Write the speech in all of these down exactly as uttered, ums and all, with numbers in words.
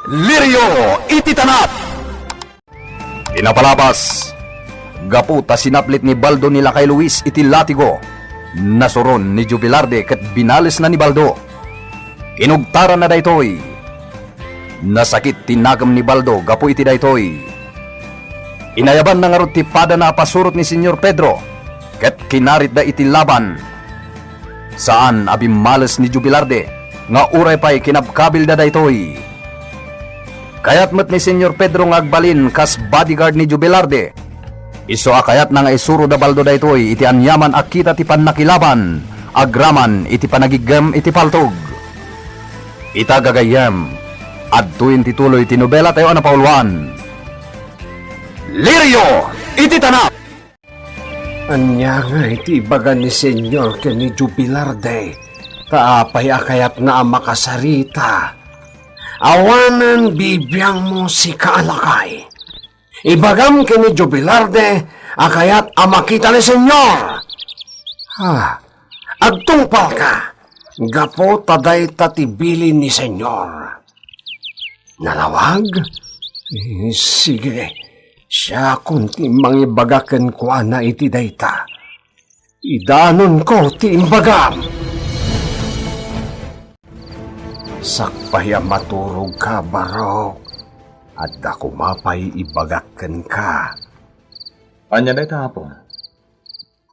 Lirio iti tanap! Pinapalabas, gapu ta sinaplit ni Baldo ni Lakay Luis iti latigo, nasuron ni Jubilarde ket binalesna ni Baldo. Kinugtaranna daytoy. Nasakit ti nakem ni Baldo gapu iti daytoy. Inayabanna ngarud ti padana a pasurot ni Señor Pedro, ket kinaritda iti laban. Saan a bimmales ni Jubilarde nga uray pay kinabkabilda daytoy. Kayat met ni Señor Pedro nga agbalin kas bodyguard ni Jubilarde. Isu a kayatna nga isuro da Baldo daytoy iti aniaman a kita ti pannakilaban agraman iti panagiggem iti paltog. Ita gagayyem, adtoyen ti tuloy ti nobela tayo a napauluan. Lirio iti tanap! Ania ngay ti ibaga ni Señor ken ni Jubilarde? Ta apay a kayatna a makasarita? Awanen bibiangmo, sika a lakay. Ibagam ken ni Jubilarde a kayat a makita ni Señor. Ha, agtungpalka, gapu ta dayta ti bilin ni Señor. Nalawag? Eh, sige, siakon ti mangibaga kenkuana iti dayta. Idanonko ti imbagam. Sakbay a maturogka, Barok, adda koma pay ibagak kenka. Ania dayta, Apo?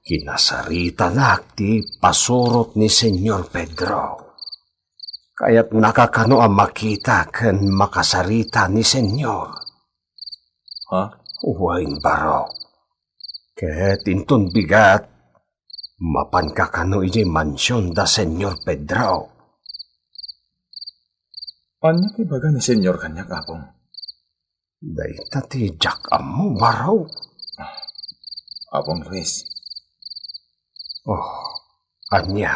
Kinasaritanak ti pasurot ni Señor Pedro. Kayatnaka kano a makita ken makasarita ni Señor? Ha? Wen, Barok. Ket inton bigat, mapanka kano idiay mansion da Señor Pedro? Ania ti ibaga ni Señor kaniak, Apo? Dayta ti diak ammo, Barok. Apong Luis. Oh, ania?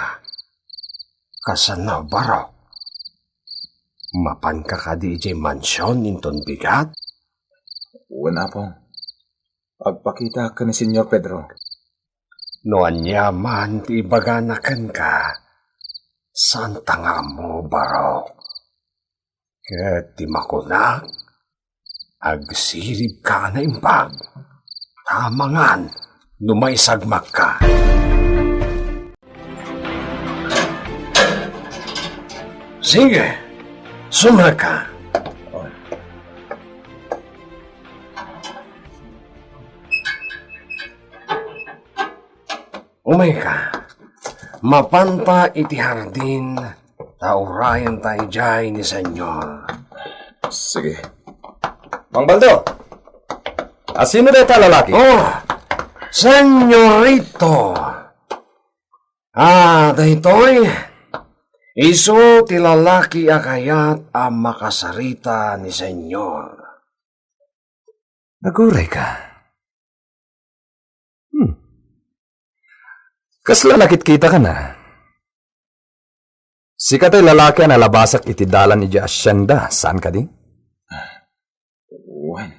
Kasano, Barok? Mapanka kadi idiay mansion inton bigat? Wen, Apo. Agpakitaak ken ni Señor Pedro. No ania man ti ibagana kenka, saanta nga ammo, Barok. Ket ti makunak, agsiribka a naimbag, ta amangan no maisagmakka. Sige, sumrek ka. Umayka, mapanta iti hardin, ta urayenta idiay ni Señor. Sige. Mang Baldo, asino dayta lalaki? Oh, Señorito. Ah, daytoy, isu ti lalaki a kayat a makasarita ni Señor. Aguray ka. Hmm. Kasla nakitkita ka na? Sika tay lalaki a nalabasak iti dalan idiay asienda, saan kadi? Wen.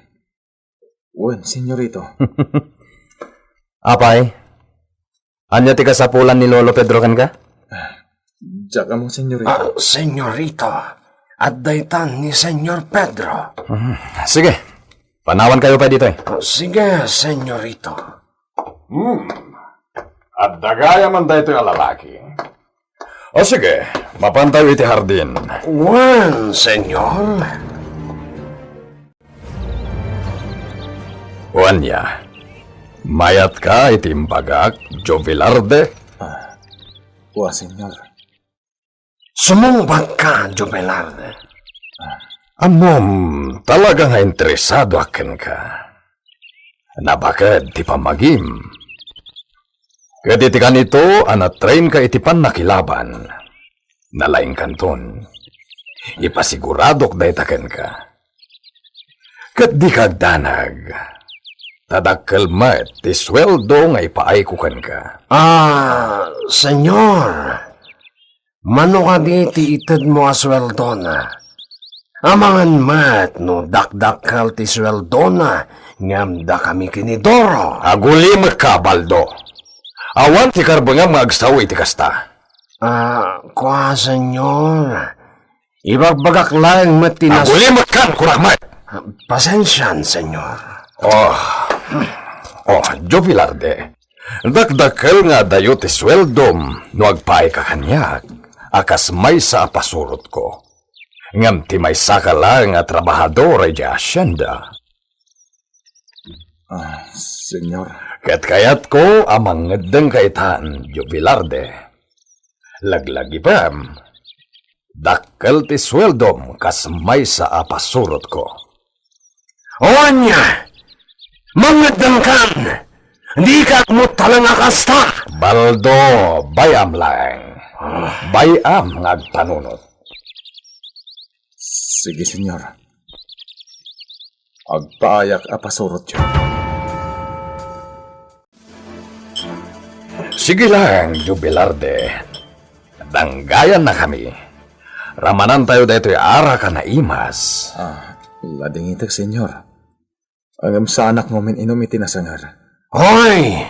Wen, Señorito. Apay, ania ti kasapulan ni Lolo Pedro kenka? Diak ammo, Señorito. Ah, Señorito, adda itan ni Señor Pedro. Hmm, sige, panawankayo pay ditoy. Ah, sige, Señorito. Hmm. Adda gayam daytoy a lalaki. O sige, mapantayo iti hardin. Wen, Señor. O ania, mayatka iti imbagak, Joe Velarde? Ah, wa, Señor. Sumungbatka, Joe Velarde. Ammom, talaga nga interesadoak kenka. Nabaked ti pammagim. Ket iti kanito a natrainka iti pannakilaban, nalaingkanton. Ipasiguradok dayta kenka. Ket dika agdanag, ta dakkel met ti sueldo nga ipaayko kenka. Ah, Señor, mano kadi ti itedmo a sueldona? Amangan met no dakdakkel ti sueldona ngem dakami ken ni Doro. Agulimekka, Baldo. Awan ti karbengam nga agsao iti kasta. Ah, kua, Señor, Ibagbagak laeng met ti nas- Agulimekkan, kunak met! Pasensian, Senyor. Oh. Oh, Joe Velarde. Dakdakkel nga adayo ti sueldom no agpaayka kaniak a kas maysa a pasurotko. Ngem ti maysaka laeng a trabahador idiay asienda. Ah, Senyor. Ket kayatko a mangeddengka itan, Joe Velarde. Laglagipem, dakkel ti sueldom kas maysa a pasurotko. O ania? Mangeddengkan! Dika agmuttalen a kasta! Baldo, bay-am laeng. Bay-am nga agpanunot. Sige, Senyor. Agpaayak a pasurotyo. Sige laeng, Joe Velarde. Danggayannakami. Ramanantayo daytoy arak a naimas. Ah, ladingitek, Senyor. Ngem saanak ngamin inum iti nasanger. Hoy!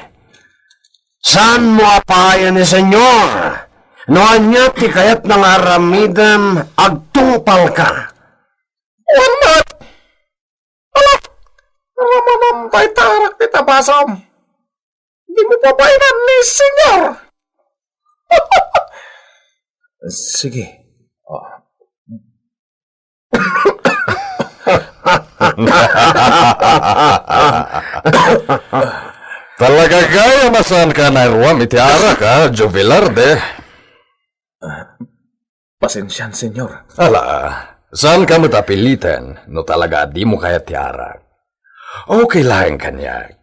Saanmo a paayan ni Senyor? No ania ti kayatna nga aramidem, agtungpalka. Wen met! Ala! Ramanam dayta arak ti tabasam. Dimo pabayanan ni Senyor. Sige. Ah. Talaga gayam a saanka a nairuam iti arak, a, Joe Velarde? Pasensian, Senyor. Ala, saanka met a piliten no talaga a dimo kayat ti arak. Okay laeng kaniak.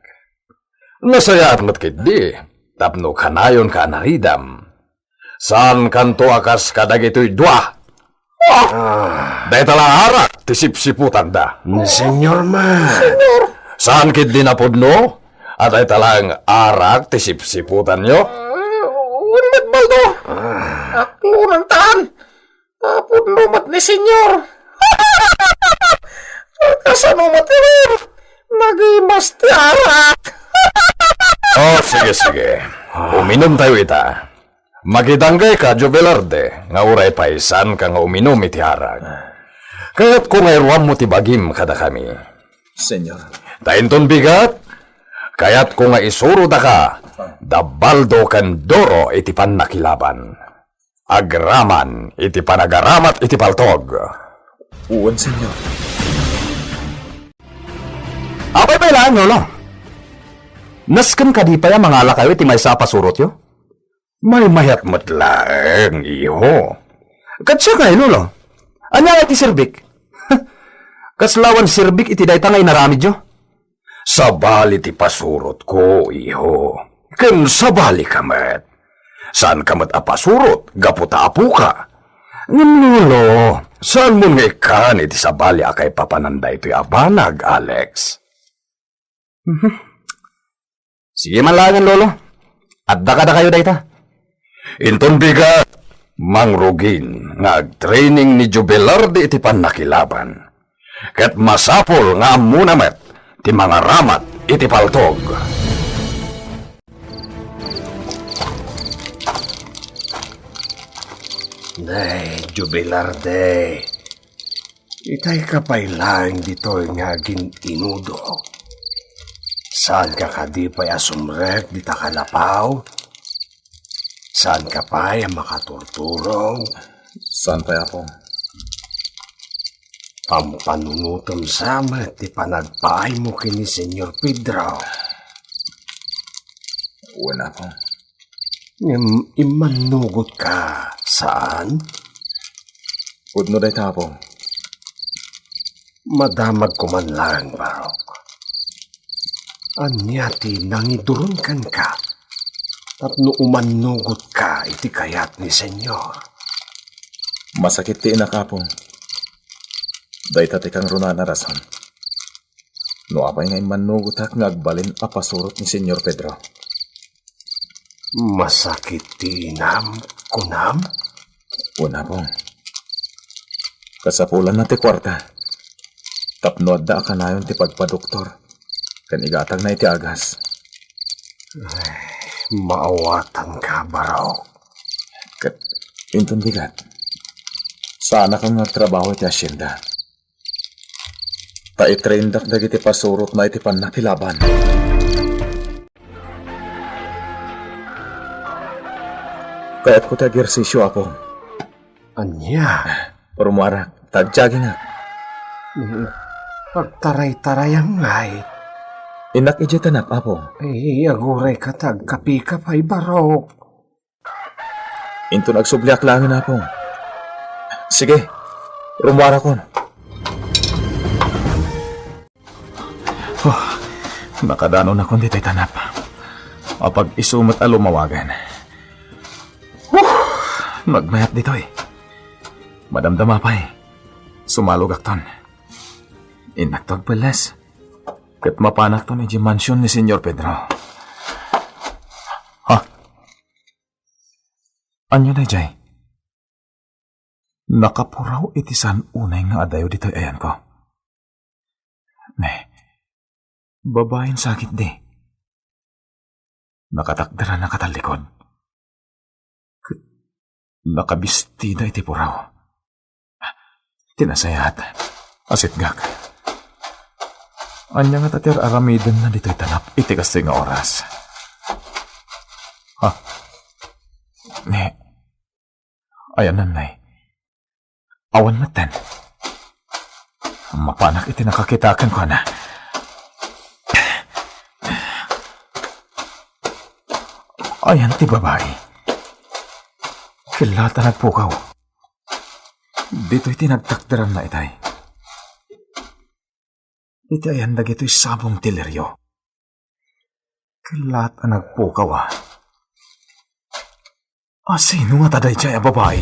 Nasayaat met ketdi, tapno kanayonka a naridam. Saankanto a kas kadagitoy dua. Ah! Dayta la arak ti sipsiputanda. Ni Senyor man. Senyor! Saan ketdi napudno a dayta laeng arak ti sipsiputanyo? Ah, wen met, Baldo. Ah. Aklonantan. Tapudno met ni Senyor. Kasano met irum? Nagimas ti arak. Oh, sige, sige. Uminumtayo ita. Makidanggayka, Joe Velarde, nga uray pay saanka nga uminum iti arak. Kayatko nga iruammo ti bagim kadakami. Senyor. Ta inton bigat, kayatko nga isurodaka da Baldo ken Doro iti pannakilaban. Agraman iti panagaramat iti paltog. Wen, Senyor. Apay pay laeng, Lolo? Nasken kadi pay a mangalakayo iti maysa a pasurotyo? Maymayat met laeng, iho. Ket siak ngay, Lolo? Ania ngay ti serbik? Kasla awan serbik iti dayta nga inaramidyo? Sabali ti pasurotko, iho. Ken sabalika met. Saanka met a pasurot gapu ta apoka. Ngem, Lolo, saanmon nga ikkan iti sabali a kaipapanan daytoy a banag, Alex? Mhm. Sige man laengen, Lolo. Adda kadakayo dayta. Inton bigat, mangrugin nga agtraining ni Joe Velarde iti pannakilaban. Ket masapul nga ammona met ti mangaramat iti paltog. Nay, Joe Velarde. Itayka pay laeng ditoy nga agin-inudok. Saanka kadi pay a sumrek dita kalapaw? Saanka pay a makaturturong? Saan pay, Apo? Pampanunotem sa met ti panagpaaymo ken ni Senyor Pedro. Wen, Apo. Ngem immannugotka, saan? Pudno dayta, Apo. Madamagko man laeng, Barok. Ania ti nangiduron kenka tapno umannugotka iti kayat ni Senyor? Masakit ti inak, Apo. Dayta ti kangrunaan a rason no apay nga immannugotak nga agbalin a pasurot ni Senyor Pedro. Masakit ti inam, kunam? Wen, Apo. Kasapulanna ti kuarta tapno adda a kanayon ti pagpadoktor ken igatangna iti agas. Ay, maawatanka, Barok. Ket inton bigat, Saanakon nga agtrabaho iti hacienda. Ta itraindak dagiti pasurotna iti pannakilaban. Kayatko ti ehersisio, Apo. Ania? Rummuarak, ta agjagingak. Mm, agtaray-tarayam ngay. Innak idiay tanap, Apo. Ay, agurayka ta agkapika pay, Barok. Inton agsubliak laengen, Apo. Sige, rummuarakon. Oh, nakadanonakon ditoy tanap. Apag isu met a lumawagen. Huh! Nagmayat ditoy. Madamdama pay. Sumalogakton. Innakto agpelles. Ket mapanakton idiay mansion ni Señor Pedro. Ha? Ania daydiay? Nakapuraw iti saan unay nga adayo ditoy ayanko. Ne, babain sakit di. Nakatakderan a katallikod. Ket nakabistida iti puraw. Ti nasayaat, asitgak. Ania ngata ti ar-aramidenna ditoy tanap iti kastoy nga oras? Ha? Ne, ayanna, nay. Awan metten. Mapanak iti nakakita kenkuana. Ayan ti babai. Kellaat a nagpukaw. Ditoy ti nagtakderanna itay. Iti ayan dagitoy sabong ti lirio. Kellaat a nagpukaw a. Asino ngata daydiay a babai?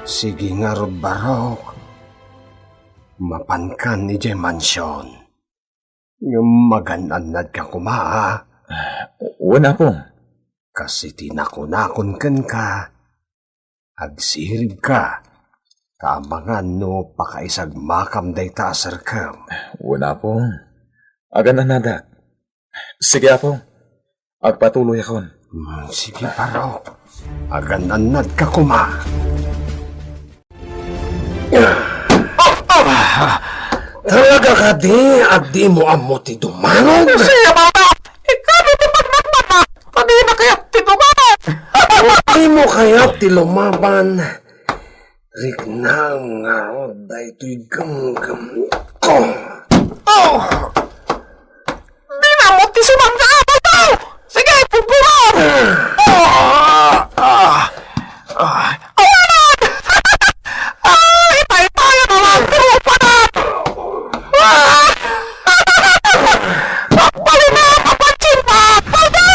Sige ngarud, Barok. Mapankan idiay mansion. Ngem magan-annadka koma, a? Wen, Apo. Kas iti nakunakon kenka, agsiribka, ta amangan no pakaisagmakam dayta a serkem. Wen, Apo. Agan-annadak. Sige, Apo. Agpatuloyakon. Hmm, sige, Barok. Agan-annadka koma. Talaga kadi a dimo ammo ti dumanog? Siya, Mama! Ikaw ti pagnanmana! Kadi na kayat ti dumanog? No dimo kayat ti lumaban, riknam ngarud daytoy gemgemko. Oh! Dinamot ti sumangga, Baldo! Sige, pugpungan! Ah! Ah! Ah! Awanan! Ah, itaytayan na lang, trupa na! Ah! Agbalin na, kapatsin na! Baldo!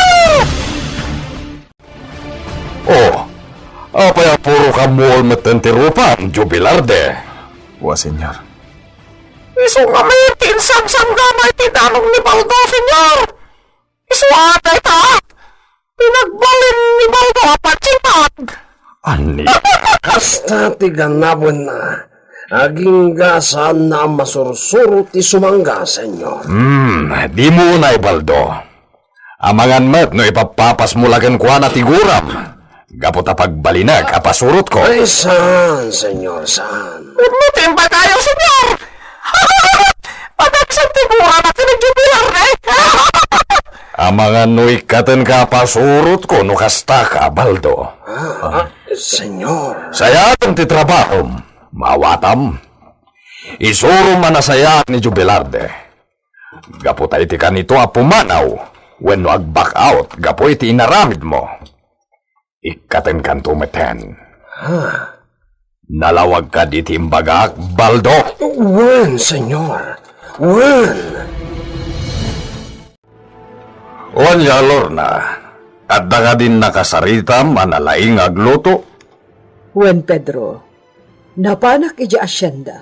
Oh, apay a puro kammuol metten ti rupam, Jubilarde? Wa, Señor. Isu ngamin ti insangsanggana iti danum ni Baldo, Señor. Isu a dayta, pinagbalin ni Baldo a patsinag. Ania? Kasta ti ganabenna, agingga saanna a masursuro ti sumangga, Señor. Hmm, dimo unay, Baldo. Amangan met no ipappapasmo la kenkuana ti guram gapu ta pagbalinek a pasurotko. Ay, saan, Señor, saan? Pudno ti imbagayo, Señor! Padagsen ti guram a ken ni Jubilarde! Amangan no ikkatenka a pasurotko no kastaka, Baldo. Ah, ah, Señor. Sayaten ti trabahom. Maawatam. Isurom a nasayaat ni Jubilarde. Gapu ta iti kanito a pumanaw wenno ag-back out gapu iti inaramidmo, ikkatenkanto metten. Ha? Nalawag kadi ti imbagak, Baldo? Wen, Señor. Wen. Wen, Lorna, adda kadin nakasaritam a nalaing nga agluto? Wen, Pedro, napanak idiay asienda.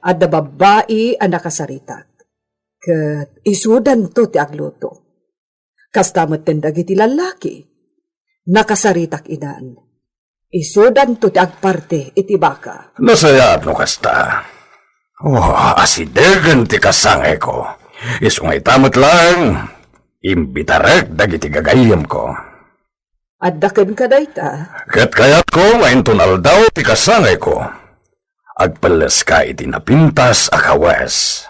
Adda babbai a nakasaritak, ket isudanto ti agluto. Kasta metten dagiti lallaki. Nakasaritak inan. Isudanto ti agparti iti baka. Nasayaat no kasta. Oh, asidegen ti kasangayko. Isu nga ita met laeng, imbitarek dagiti gagayyemko. Adda kenka dayta. Ket kayatko nga inton aldaw ti kasangayko, agpelleska iti napintas a kawes.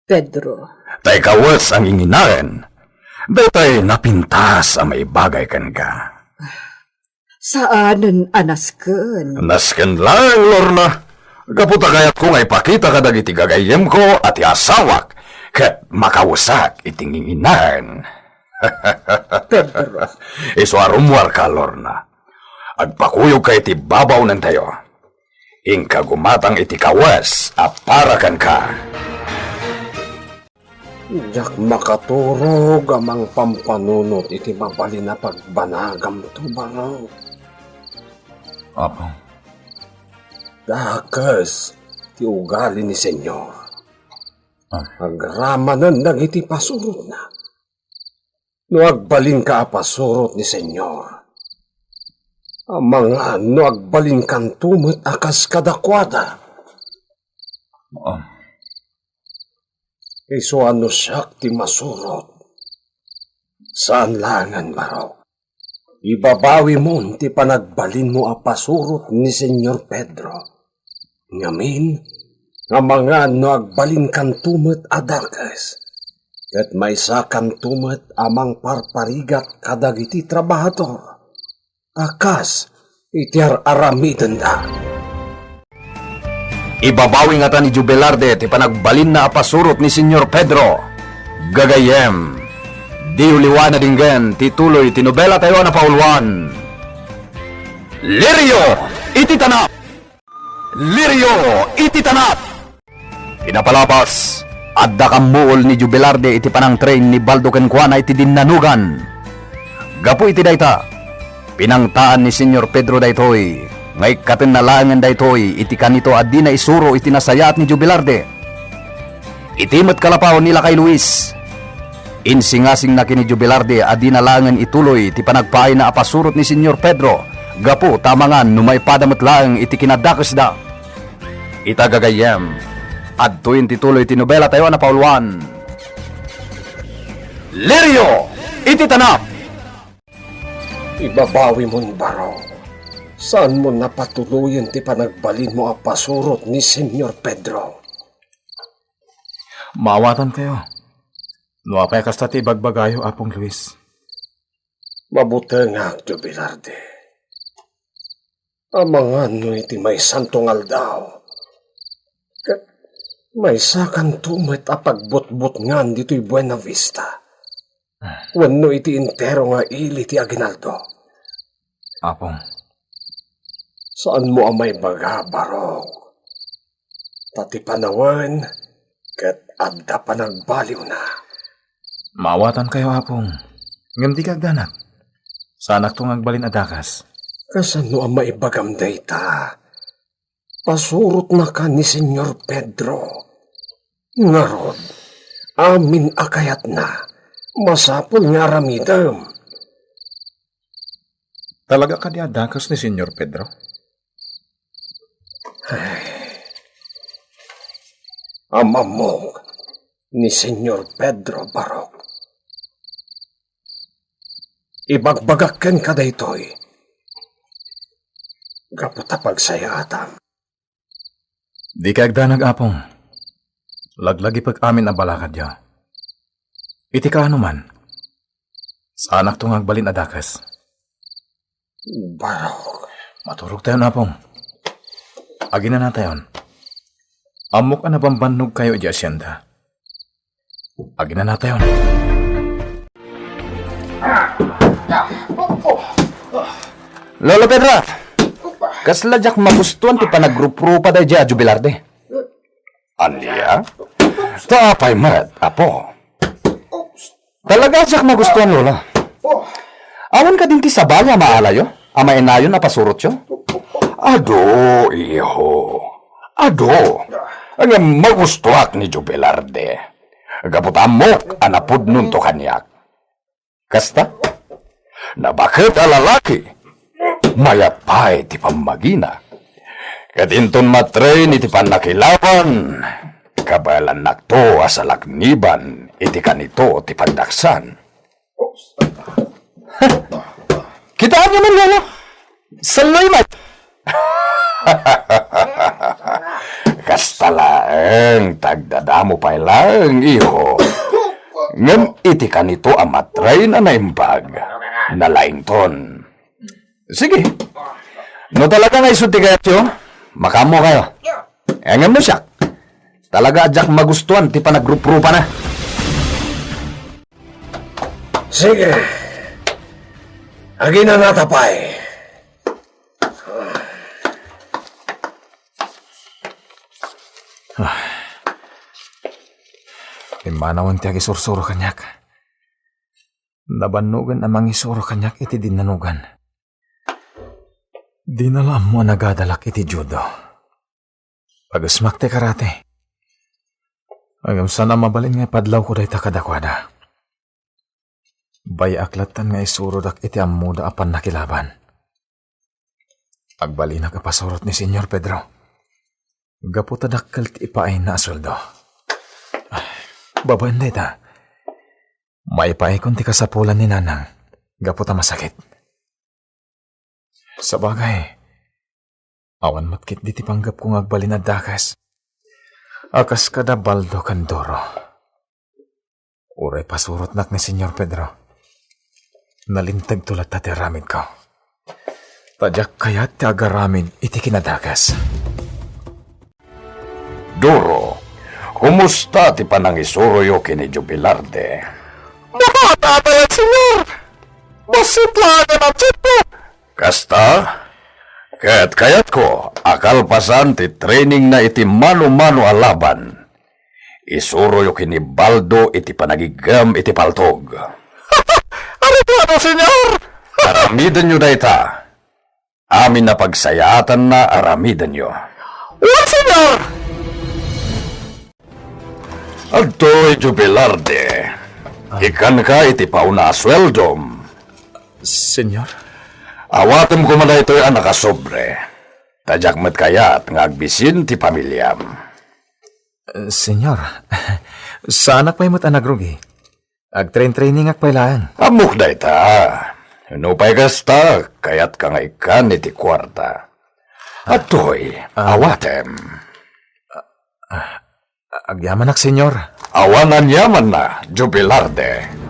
Pedro. Tay kawes a nginginaen, daytay napintas a maibagay kenka. Saanen a nasken. Nasken laeng, Lorna. Gapu ta kayatko nga ipakita kadagiti gagayyemko a ti asawak ket makawesak iti nginginaen. Pedro. Isu a rummuarka, Lorna. Agpakuyogka iti babaonentayo. Inka gumatang iti kawes a para kenka. Diak makaturog a mangpampanunot iti mabalin a pagbanagam, Tubang. Apo. Dakes ti ugali ni Senyor. Ah. Agramanen dagiti pasurotna. No agbalinka a pasurot ni Senyor, amangan no agbalinkanto met a kas kadakuada. Ah. Isu a no siak ti masurot, saan laengen, Barok. Ibabawimon ti panagbalinmo a pasurot ni Senyor Pedro. Ngamin, amangan no agbalinkanto met a dakes, ket maysakanto met a mangparparigat kadagiti trabahador a kas iti ar-aramidenda. Ibabawi ngata ni Jubilarde ti panagbalinna a pasurot ni Senyor Pedro. Gagayyem, diyo liwa nadinggen ti tuloy ti nobela tayo a napauluan, Lirio iti Tanap! Lirio iti Tanap! Iti napalabas, adda kammuol ni Jubilarde iti panangtrain ni Baldo kenkuana iti dinnanugan. Gapu iti dayta, pinangtaan ni Senyor Pedro daytoy, nga ikkatenna laengen daytoy iti kanito a dina isuro iti nasayaat ni Jubilarde. Iti met kalapaw ni Lakay Luis, insingasingna ken ni Jubilarde a dina laengen ituloy ti panagpaayna a pasurot ni Senyor Pedro gapu ta amangan no maipada met laeng iti kinadakesda. Ita gagayyem, adtoyen ti tuloy ti nobela tayo a napauluan, Lirio iti Tanap! Ibabawimon, Barok. Saanmo napatuloyen ti panagbalinmo a pasurot ni Senyor Pedro? Maawatan kayo. No apay a kasta ti ibagbagayo, Apong Luis? Mabutengak, Jubilarde. Amangan no iti maysanto nga aldaw, ket maysakanto met a pagbutbutngan ditoy Buena Vista wenno iti entero nga ili ti aginaldo. Apong. Saanmo a maibaga, Barok. Ta ti panawen ket adda panagbaliwna. Maawatan kayo, Apong. Ngem dika agdanag. Saanakto nga agbalin a dakas. Kasano a maibagam dayta? Pasurotnaka ni Senyor Pedro. Ngarud, amin a kayatna, masapul nga aramidem. Talaga kadi a dakas ni Senyor Pedro? Ay. Am-ammok ni Senyor Pedro, Barok. Ibagbagak kenka daytoy gapu ta pagsayaatam. Dika agdanag, Apong. Laglagipek amin a balakadyo. Iti kaano man, saanakto nga agbalin a dakes. Barok. Maturogtayon, Apong. Aginanatayon. Ammok a nabambannog kayo idiay asienda. Aginanatayon. Lolo Pedro, kasla diak magustuan ti panagruprupa daydiay a Jubilarde. Ania? Ta apay met, Apo? Talaga diak magustuan, Lola. Awan kadin ti sabali a maalayo, a mainayon a pasurotyo? Adu, iho. Adu. Ngem magustuak ni Jubilarde. Gapu ta ammok a napudnonto kaniak. Kasta? Nabaket a lalaki. Mayat pay ti pammagina. Ket inton matrain iti pannakilaban, kabaelannakto a salakniban iti kanito ti pagdaksan. Ania man, Lolo? Salloy man. Kasta laeng, tagdadamo pay laeng, iho. Ngem iti kanito a matrain a naimbag, nalaington. Sige. No talaga nga isu ti kayatyo, makaammokayo. Ngem no siak, talaga a diak magustuan ti panagruprupana. Sige. Aginanata pay. Ah. Pimmanawen ti agisursuro kaniak. Nabannogen a mangisuro kaniak iti dinnanugan. Dina la ammo a nagadalak iti judo. Pagesmak ti karate. Ngem saan a mabalin nga ipadlawko dayta kadakuada. Bay-ak lattan nga isurodak iti ammoda a pannakilaban. Agbalinak a pasurot ni Señor Pedro. Gapu ta dakkel ti ipaayna a sueldo. Ay, babaen dayta. Maipaikon ti kasapulan ni Nanang gapu ta masakit. Sabagay, awan met ketdi ti panggepko nga agbalin a dakes a kas kada Baldo ken Doro. Uray pasurotnak ni Señor Pedro, nalintegto latta ti aramidko. Ta diak kayat ti agaramid iti kinadakes. Doro, kumusta ti panangisuroyo ken ni Jubilarde? Mapatay a, Señor! Bassit laeng a natsipko! Kasta, ket kayatko a kalpasan ti trainingna iti mano-mano a laban, isuroyo ken ni Baldo iti panagiggem iti paltog. Ania ti adu, Señor? Aramidenyo dayta. Amin a pagsayaatanna, aramidenyo. Wen, Señor! Adtoy, Jubilarde. Ah. Ikkanka iti pauna a sueldom. Señor? Awatem koma daytoy a nakasobre. Ta diak met kayat nga agbisin ti pamiliam. Eh, Señor, saanak pay met a nagrugi. Agtrain-trainingak pay laeng. Ammok dayta. Nupay kasta, kayatka nga ikkan iti kuarta. Adtoy, ah, awatem. Ah, agyamanak, Señor. Awan aniamanna, Jubilarde.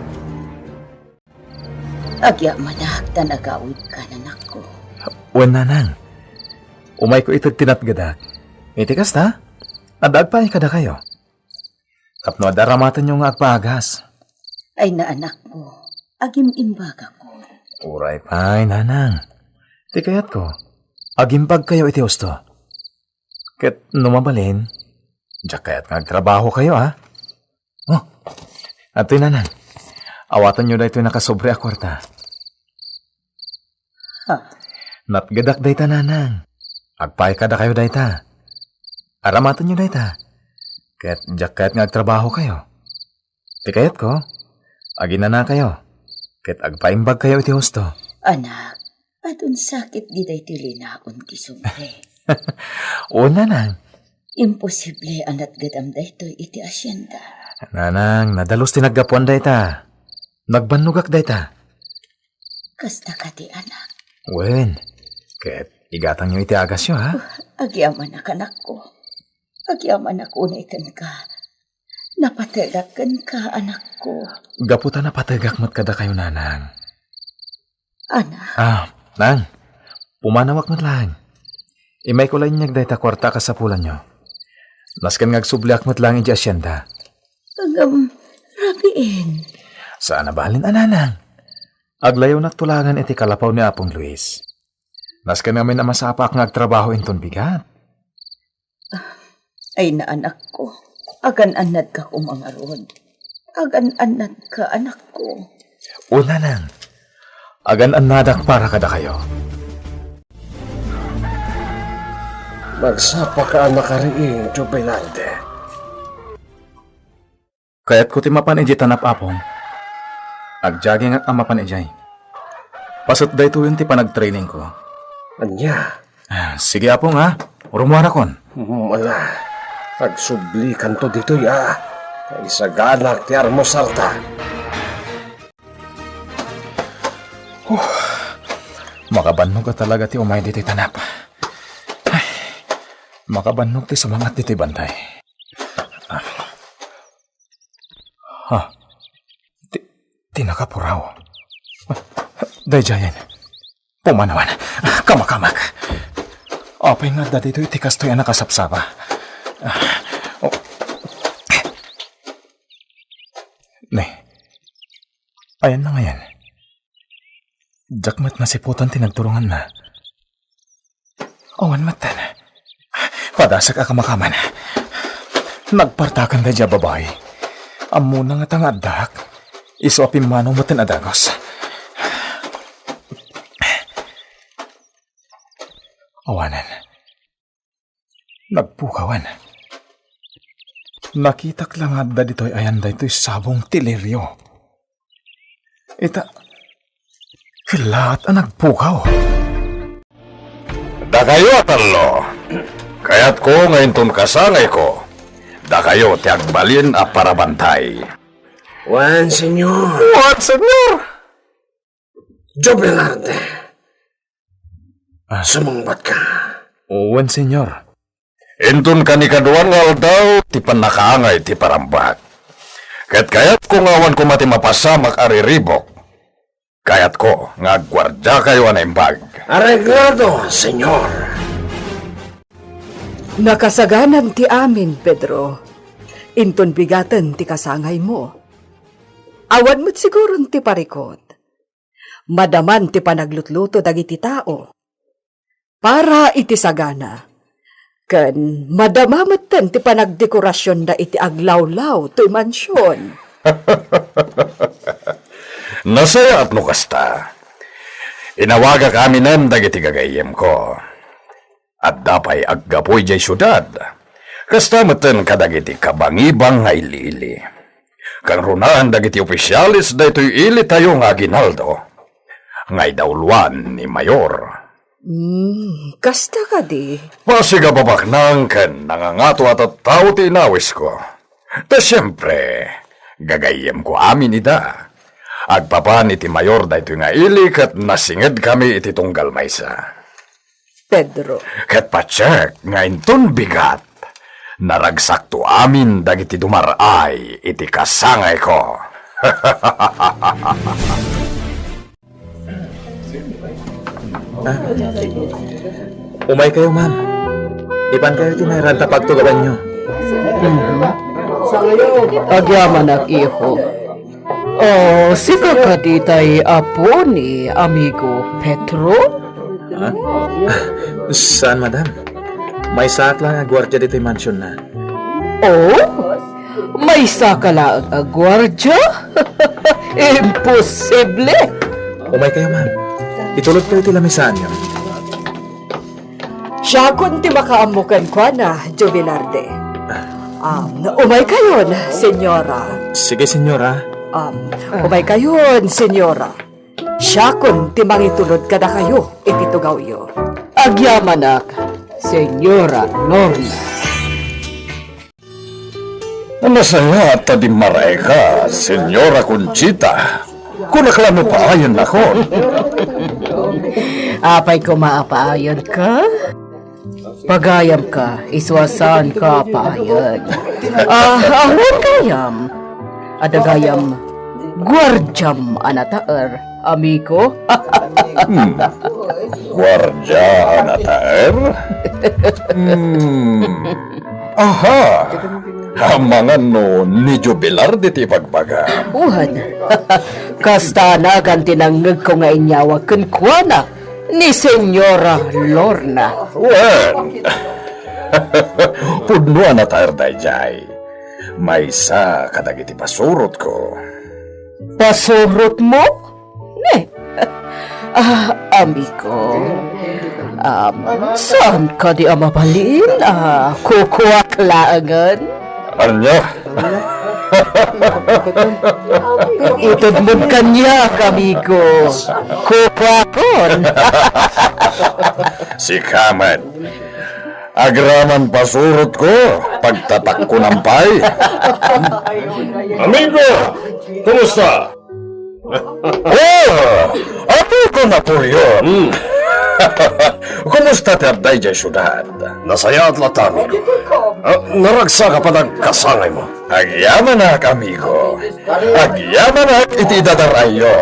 Agyamanak ta nagawidka, anakko. Wen, nanang. Umayko ited ti natgedak. Iti kasta, adda agpaay kadakayo. Tapno adda aramatenyo nga agpaagas. Ay, anakko, agim-imbagakon. Uray pay, nanang. Ti kayatko, agimbagkayo iti husto. Ket no mabalin, diak kayat nga agtrabahokayo, a? Oh, adtoy, nanang. Awatenyo daytoy nakasobre a kuarta. Ha? Natgedak dayta, nanang. Agpaay kadakayo dayta. Aramatenyo dayta. Ket diak kayat nga agtrabahokayo. Ti kayatko, aginanakayo, ket agpaimbagkayo iti husto. Anak, adun sakit di daytoy linaon ti sobre. O, nanang. Imposible a natgedam daytoy iti asienda. Nanang, nadalus ti naggapuan dayta. Nagbannogak dayta. Kasta kadi, anak? Wen, ket igatangyo iti agasyo, ha? Agyamanak, anakko. Agyamanak unay kenka. Napategak kenka, anakko. Gapu ta napategak met kadakayo, nanang. Anak. Ah, nang, pumanawak met laeng. Imayko la inyag dayta kuarta a kasapulanyo. Nasken nga agsubliak met laeng idiay asienda. Ngem, rabiin. Saan a balin a, nanang. Aglayunak tulangen iti kalapaw ni Apong Luis. Nasken ngamin a masapaak nga agtrabaho inton bigat. Ay, anakko, agan-annadka koma ngarud. Agan-annadka, anakko. O, nanang, agan-annadak para kadakayo. Magsapaka a nakariing, Jubilarte. Kayatko ti mapan idiay tanap, Apong. Agjoggingak a mapan idiay. Paset daytoyen ti panagtrainingko. Ania? Ah, sige, Apong, ha? Rummuarakon. Hmm, ala. Agsublikanto ditoy, a. Isaganak ti armusarta. Huh. Makabannog a talaga ti umay ditoy tanap. Ay, makabannog ti sumangat ditoy bantay. Ah. Ha? Ti, ti nakapuraw. Daydiayen. Pumanawan. Kamakamak. Apay nga adda ditoy ti kastoy a nakasapsapa? Ah, oh. Ne. Ayanna ngayen. Diak met nasiputan ti nagturonganna. Awan metten. Padasek a kamakaman. Nagpartakan daydiay a babai. Ammona ngata nga addak. Isu a pimmanaw metten a dagus. Awanen. Nagpukawen. Nakitak la nga adda ditoy ayan daytoy sabong ti lirio. Ita, kellaat a nagpukaw. Dakayo a tallo, kayatko nga inton kasangayko, dakayo ti agbalin a parabantay. Wen, Señor. Wen, Señor. Jovelarte. Ah. Sumungbatka. Wen, Señor. Inton kanikadua nga aldaw ti pannakaangay ti parambak. Ket kayatko nga awan koma ti mapasamak a riribuk. Kayatko nga agguardiakayo a naimbag. Areglado, Señor. Nakasaganan ti amin, Pedro. Inton bigaten ti kasangaymo. Awan met siguron ti parikut. Madaman ti panaglutluto dagiti tao para iti sagana, ken madama metten ti panagdekorasionna iti aglawlaw toy mansion. Nasayaat no kasta. Inawagak aminen dagiti gagayyemko. Adda pay aggapu idiay siudad. Kasta metten kadagiti kabangibang nga ili-ili. Kangrunaan dagiti opisiales daytoy ilitayo nga aginaldo nga idawloan ni Mayor. Hmm, kasta kadi? Basig a babaknang ken nangangato a tattao ti inawisko. Ta siempre, gagayyemko amin ida. Agpapan iti Mayor daytoy nga ili ket nasingedkami iti tunggal maysa. Pedro. Ket patiek nga inton bigat, naragsakto amin dagiti dumar-ay iti kasangayko. Ah, umaykayo, ma'am. Ipankayo ti nairanta pagtugawanyo. Mhm. Agyamanak, iho. Oh, sika kadi tay apo ni amigo Petro? Ha? Saan, madam? Maysaak lang a guardia ditoy mansionna. Oh? Maysaka laeng a guardia? Imposible! Umaykayo, ma'am. Itulodkayo ti lamisaanyo. Siakon ti makaammo kenkuana, Jovelarde. Um, umaykayon, senyora. Sige, senyora. Um, umaykayon, senyora. Siakon ti mangitulod kadakayo iti tugawyo. Agyamanak, Senyora Lorna. Nasayaat ta dimmarayka, Senyora Conchita. Kunak la no paayennakon. Apay koma a paayenka? Pagayamka, isu a saanka a paayen. Ah, awan gayam. Adda gayam, guardiam a nataer, amigo. Hmm. Guardia a nataer? Hmm. Aha! Amangan no ni Jubilar diti ibagbaga. Wen, kasta nagan ti nangngegko nga inyawag kenkuana ni Senyora Lorna. Wen, pudno a nataer daydiay. Maysa kadagiti pasurotko. Pasurotmo? Ne. Ah, amigo. Um, saan kadi a mabalin? Ah, kukuak laengen? Ania? Itedmod kaniak, amigo. Kukuakon. Sika met. Agraman pasurotko, pagtatakko pay. Amigo, kumusta? Oh, amigo! Napoleon. Hmm. Kumusta ti adda idiay siudad? Nasayaat latta, amigo. Ah, naragsak a panagkasangaymo. Agyamanak, amigo. Agyamanak iti idadaranyo.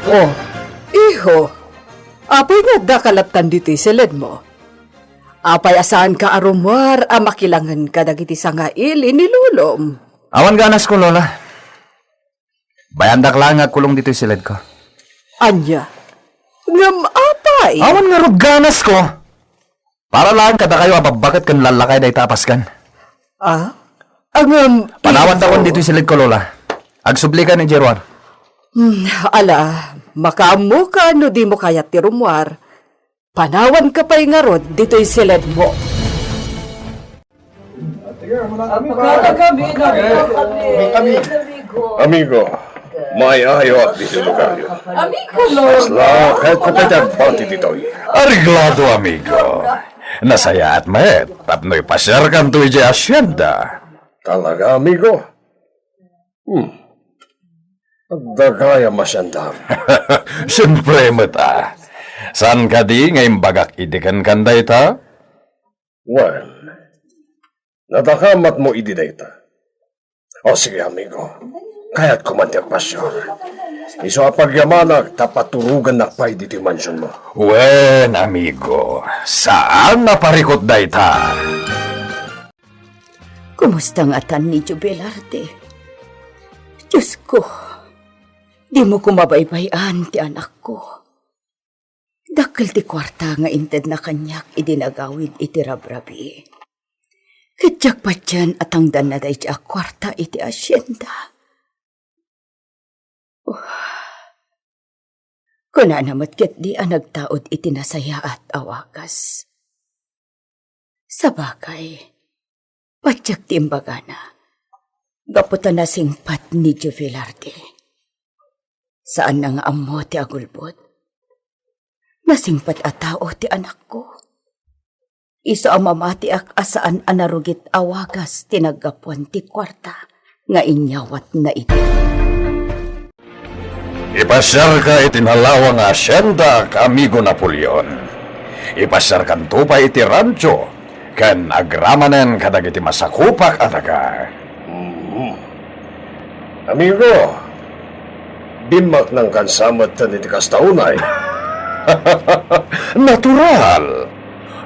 Oh, iho, apay nga addaka lattan ditoy siledmo? Apay a saanka a rummuar a makilangen kadagiti sangaili ni lolom? Awan ganasko, Lola. Bayandak laeng nga agkulong ditoy siledko. Ania? Ngem apay? Awan ngarud ganasko. Para laeng kadakayo a babbaket ken lallakay dayta a paskan. Ah? Ngem, panawantakon ditoy siledko, Lola. Agsublikan idiay ruar. Hmm, ala, makaammoka no dimo kayat ti rummuar. Panawanka pay ngarud ditoy siledmo. Amigo, maayayo ditoy lugaryo. Amigo, Lord. Kasla, kayatko pay ti agbati ditoy. Areglado, amigo. Nasayaat met tapno ipasiarkanto idiay hacienda. Talaga, amigo? Hmm. Adda gayam a siandam. Siempre met a. Saan kadi nga imbagak idi kenkan dayta? Wen, nadakamatmo idi dayta. O sige, amigo. Kayatko man ti agpasiar. Isu a pagyamanak ta paturogannak pay ditoy mansionmo. Wen, amigo. Saan a parikut dayta. Kumusta ngatan ni Joe Velarde? Diosko, dimo koma baybay-an ti anakko. Dakkel ti kuarta nga intedna kaniak idi nagawid iti rabrabi. Ket diak patien a tangdanna daydiay a kuarta iti hacienda. Oh. Kunana met ketdi a nagtaud iti nasayaat a wagas. Sabagay, patiek ti imbagana, gapu ta nasingpet ni Joe Velarde. Saanna nga ammo ti agulbod. Nasingpet a tao ti anakko. Isu a mamatiak a saan a narugit a wagas ti naggapuan ti kuarta nga inyawatna idi. Ipasiarka iti nalawa nga haciendak, amigo Napoleon. Ipasiarkanto pay iti rancho ken agramanen kadagiti masakupak a daga. Mhm. Amigo, bimaknangkan sa metten iti kasta unay. Natural.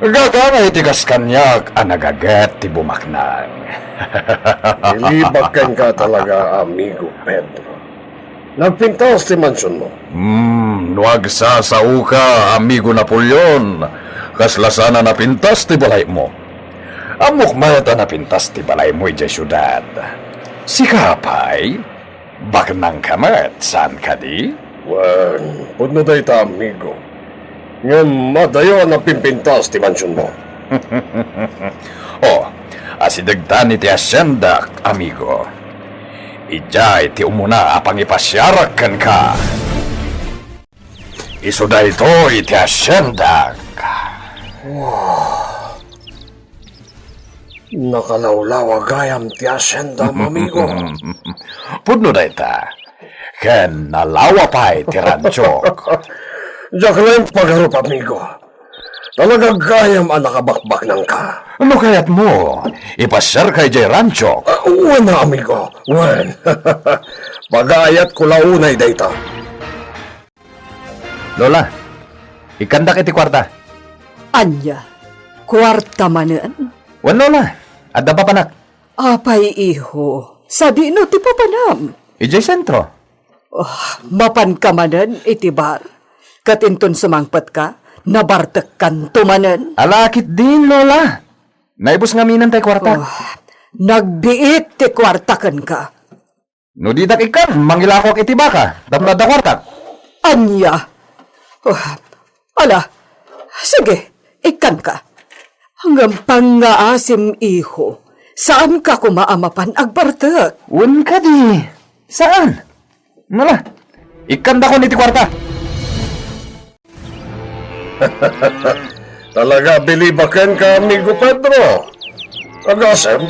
Gagangay ti kas kaniak a nagaget ti bumaknang. Bilibak kenka talaga, amigo Pedro. Nagpintas ti mansionmo. Hmm, no agsasaoka, amigo Napoleon, kasla saan a napintas ti balaymo. Ammok met a napintas ti balaymo idiay siudad. Sika pay, baknangka met, saan kadi? Wen, pudno dayta, amigo. Ngem adayo a napimpintas ti mansionmo. Oh, asidegtan iti haciendak, amigo. Idiay ti umuna a pangipasiarak kenka. Isu daytoy ti haciendak. Nakalawlawa gayam ti haciendam, amigo. Pudno dayta. Ken nalawa pay ti ranchok. Diak laeng pagarup, amigo. Talaga gayam a nakabakbaknangka. No kayatmo, ipasiarka idiay ranchok. Ah, wen a, amigo. Wen. Pagayatko la unay dayta. Lola, ikkandak iti kuarta. Ania? Kuarta manen? Wen, Lola. Adda papanak. Apay, iho, sadino ti papanam? Idiay sentro. Oh, mapanka manen iti bar? Ket inton sumangpetka, nabartekkanto manen? Ala, ketdin, Lola. Naibus ngaminen tay kuarta. Oh, nagbiit ti kuarta kenka. No didak ikkan, mangilakoak iti baka, tapno adda kuartak. Ania? Oh, ala, sige, ikkanka. Ngem pangngaasim, iho, saanka koma a mapan agbartek. Wen kadi, saan? Nala, ikkandakon iti kuarta. Talaga, bilibakenka, amigo Pedro. Agasem,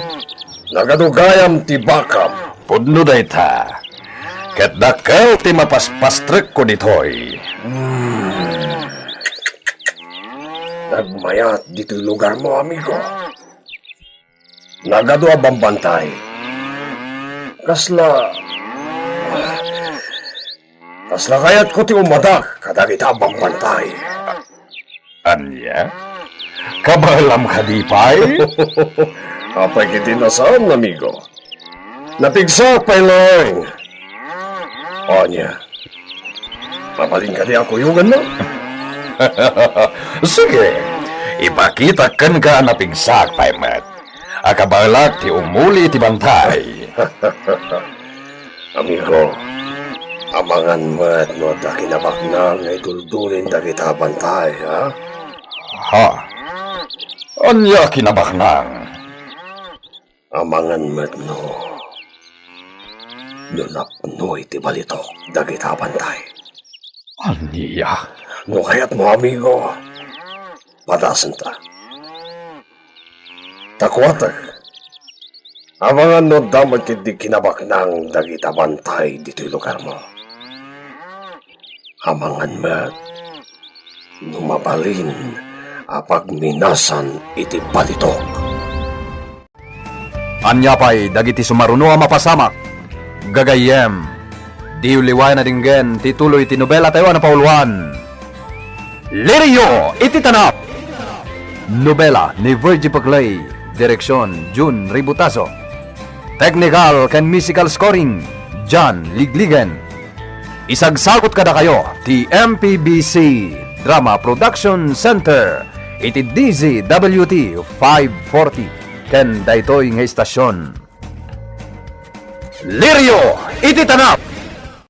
nagadu gayam ti bakam. Pudno dayta. Ket dakkel ti mapaspastrekko ditoy. Nagmayat ditoy lugarmo, amigo. Nagadu a bambantay. Kasla, kasla kayatko ti umadak kadagita a bambantay. Ania? Kabaelam kadi pay? Apay ket di nasaan, amigo? Napigsaak pay laeng. Ania? Mabalin kadi a kuyoganmo? Sige, ipakitak kenka a napigsaak pay met. A kabaelak ti umuli iti bantay. Amigo, amangan met no adda kinabaknang nga iduldulin dagita a bantay, ha? Ha? Ania kinabaknang? Amangan met no, no napnoy ti balitok dagita a bantay. Ania? No kayatmo, amigo, padasenta. Ta kuatek, amangan no adda met ketdi kinabaknang dagita bantay ditoy lugarmo. Amangan met no mabalin a pagminasan iti balitok. Ania pay dagiti sumaruno a mapasamak? Gagayyem, diyo liwayan a denggen ti tuloy ti nobelatayo a napauluan, Lirio iti Tanap! Nobela ni Virgie Paclay, direksion Jun Ributaso. Technical ken musical scoring, John Ligligen. Isagsagut kadakayo ti M P B C Drama Production Center iti D Z W T five forty ken daytoy nga istasion. Lirio iti Tanap!